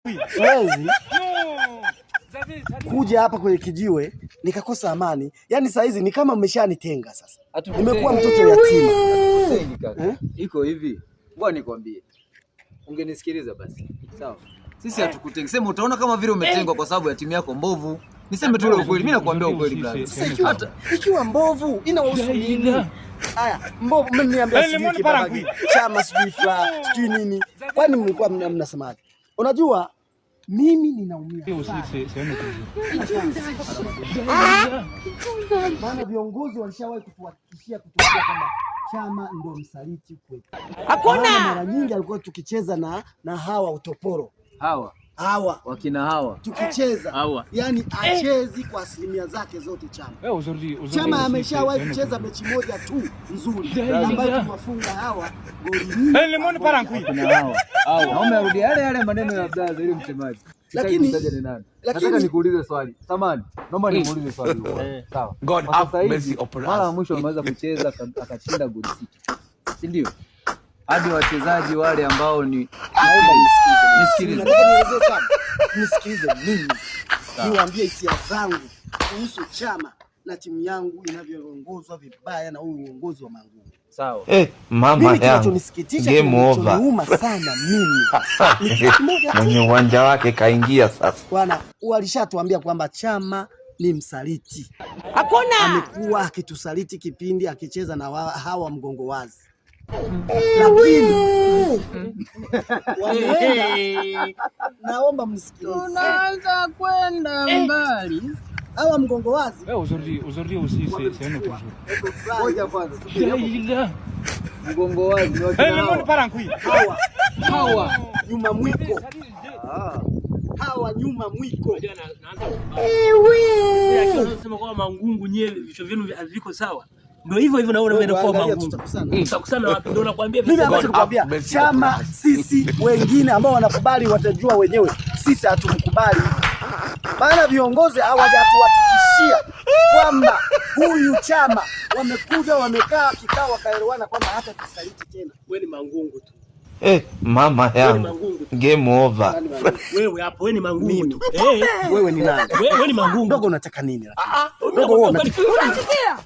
Siwezi kuja hapa kwenye kijiwe nikakosa amani. Yaani saa hizi ni kama mmeshanitenga sasa, nimekuwa mtoto yatima. Hatukutengi kaka. Eh? Iko hivi. Ngoja nikwambie. Ungenisikiliza basi. Sawa. Sisi hatukutengi. Sema utaona kama vile umetengwa kwa sababu ya timu yako mbovu. Niseme tu ule ukweli. Mimi nakwambia ukweli brother. Sasa ikiwa mbovu inawahusu nini? Haya, mbovu mmeniambia sijui kibabagi, chama sijui furaha, sijui nini. Kwani mlikuwa mnasemaje? Unajua mimi ninaumia sana. Maana viongozi walishawahi kutuhakikishia kutuambia kwamba Chama ndo msaliti kwetu. Hakuna. Mara nyingi alikuwa tukicheza na hawa utoporo. Hawa. Hawa. Wakina hawa. Tukicheza. Hawa. Yaani achezi kwa asilimia zake zote Chama. Chama ameshawahi kucheza mechi moja tu nzuri ambayo tumewafunga hawa goli nne. Wakina hawa. Hawa. Naomba arudie yale yale maneno ya brother yule msemaji. Lakini Sitaki kumtaja ni nani. lakini Nataka nikuulize swali. Samani, naomba nikuulize swali. Sawa. God Kwa have sasa hivi, mercy upon mara ya us. mwisho ameweza kucheza akashinda goli 6. Si ndio? Hadi wachezaji wale ambao ni naomba nisikize. Nisikilize. Nataka nielezee Chama. Nisikilize mimi. Niwaambie hisia zangu kuhusu Chama na timu yangu inavyoongozwa vibaya na huu uongozi wa Mangungu. Sawa. Mama Mimi yangu. kinachonisikitisha, Game over. kinachoniuma sana mimi ni kitu kimoja tu. Mwenye uwanja wake kaingia sasa. Bwana, walishatuambia kwamba Chama ni msaliti. Hakuna. Amekuwa akitusaliti kipindi akicheza na hawa mgongo wazi. Lakini wameenda, naomba mnisikilize. Tunaanza kwenda mbali. Hawa mgongo wazi Ngoja kwanza. Mgongo wazi ni wakina hawa. Hawa. Hawa. Nyuma mwiko. Hawa nyuma mwiko. Sema kwamba Mangungu nyewe vichwa vyenu haviko sawa. Ndio hivyo hivyo na wewe unaenda kwa Angalia, Mangungu. tutakusana. Tutakusana wapi? Ndio nakwambia. Mimi ambacho nakwambia Chama sisi wengine ambao wanakubali watajua wenyewe, sisi hatumkubali. Maana viongozi hawajatuhakikishia kwamba huyu Chama wamekuja wamekaa kikao wakaelewana kwamba hata tusaliti tena. Wewe ni Mangungu tu. Mama Wewe ni yangu. Mangungu tu. Game over. Nani Mangungu? Wewe hapo wewe ni Mangungu Mimi. tu. Wewe ni nani? Wewe ni Mangungu. Ndogo unataka nini lakini? Mimi Ndogo wewe nakwambia unataka ukweli.